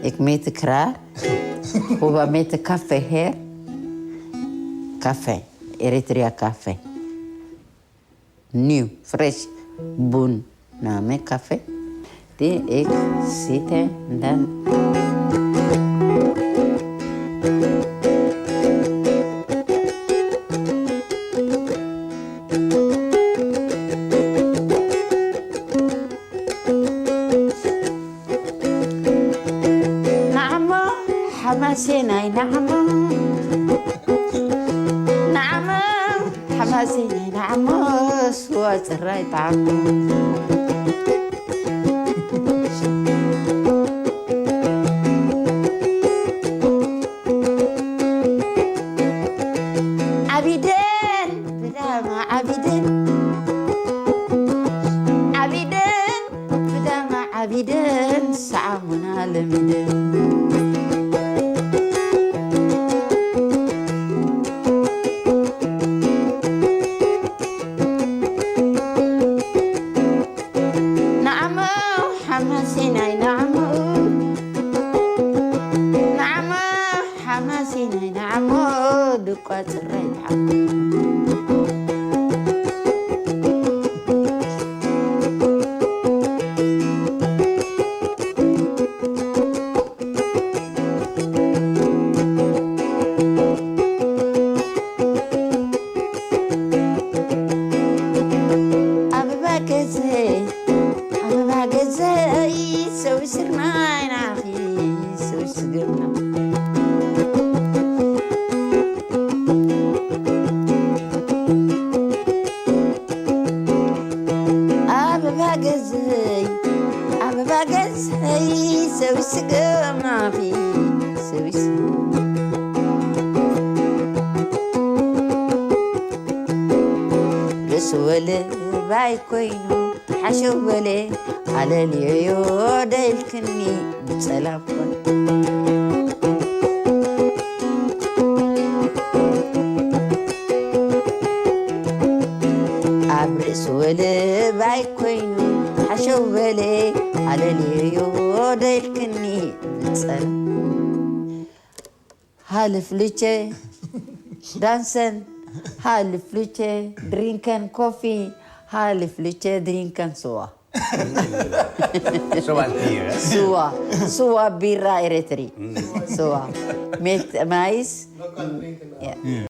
Ik meet de kraar. Hoe we met de café her. Café. Eritrea café. Nieuw, fresh. Bun. Name café. Die ik zitten dan. ንዓሞ ሓማሴናይ ንዓሞ፣ ንዓሞ ሓማሴናይ ንዓሞ፣ ስዋ ጽራይ ጣዕሞ። ዓቢደን ብዳማ ዓቢደን፣ ዓቢደን ብዳማ ዓቢደን፣ ሰዓሙና ለሚደን። ንዓሞ ሓማሴናይ ንዓሞ፣ ንዓሞ ሓማሴናይ ንዓሞ፣ ድቋ ጽራይ ንዓሞ። ኣበባ ገዘይ፣ ኣበባ ገዘይ፣ ሰው ስርናይ ናኺ፣ ሰው ስገምና። ኣበባ ገዘይ፣ ኣበባ ገዘይ፣ ሰው ስገምናኺ፣ ሰው ስ-፣ ርእሱ ወለባይ ኮይኑ፣ ሓሸው በለ ኣለልዮዮ ደልክኒ ብጸላም ኮን። ኣብ ርእሲ ወለባይ ኮይኑ ሓሸው በለ ኣለልዮዮ ደልክኒ ብጸላም። Half liter dansen, half liter drinken koffie, half liter drinken soa. Zoals bier, hè? Soa, soa birra eritri. Soa. Met mais. Ja.